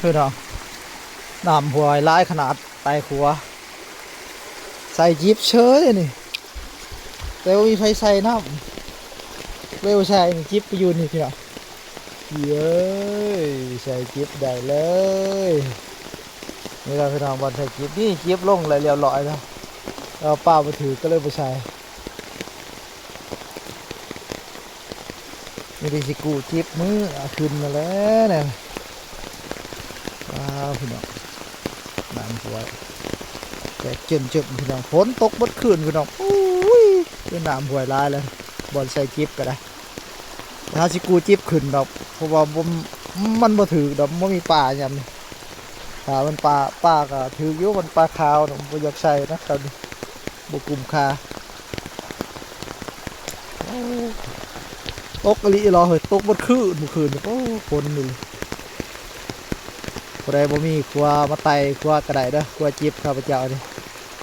ພີ່ນ້ອງ ນ້ຳຫ້ວຍຫຼາຍຂະໜາດ ໄຕ່ຂົວ ໃສ່ຈິບເຊີຍນີ້ ແຕ່ບໍ່ມີໃຜໃສ່ນ້ຳ ເວວໃສ່ຈິບໄປຢູ່ນີ້ພີ່ນ້ອງ ເອີຍ ໃສ່ຈິບໄດ້ເລີຍ ນີ້ລະພີ່ນ້ອງ ບ່ອນໃສ່ຈິບ ນີ້ຈິບລົງແລ້ວລຽບຮ້ອຍແລ້ວ ແຕ່ວ່າປາບໍ່ຖືກ ກໍເລີຍບໍ່ໃສ່. ມີແຕ່ຊິກູ້ຈິບມື້ຂຶ້ນນັ້ນແຫຼະນະ ວ້າວ ພີ່ນ້ອງ ນ້ຳຫ້ວຍແຕກເຈິ້ນໆ ພີ່ນ້ອງ ຝົນຕົກເບິດຄືນ ພີ່ນ້ອງ ໂອ້ຍ ເປັນນ້ຳຫ້ວຍຫຼາຍແລ້ວ ບ່ອນໃສ່ຈິບກໍໄດ້ ຫາຊິກູ້ຈິບຂຶ້ນດອກ ເພາະວ່າບໍ່ ມັນບໍ່ຖືກດອກ ບໍ່ມີປາຍາມນີ້ ຖ້າມັນປາ ປາກໍຖືກຢູ່ ມັນປາຂາວ ບໍ່ຢາກໃສ່ນະ ຄາວນີ້ ບໍ່ກຸ້ມຄ່າ ໂອ້ ຕົກອີ່ຫຼີເນາະເຮີ້ຍ ຕົກເບິດຄືນມື້ຄືນນີ້ ໂອ້ ຝົນນີ້ ຜູ້ໃດບໍ່ມີຂົວມາໄຕ່ຂົວກໍໄດ້ເດີ ຂົວຈິບຂ້າພະເຈົ້ານີ້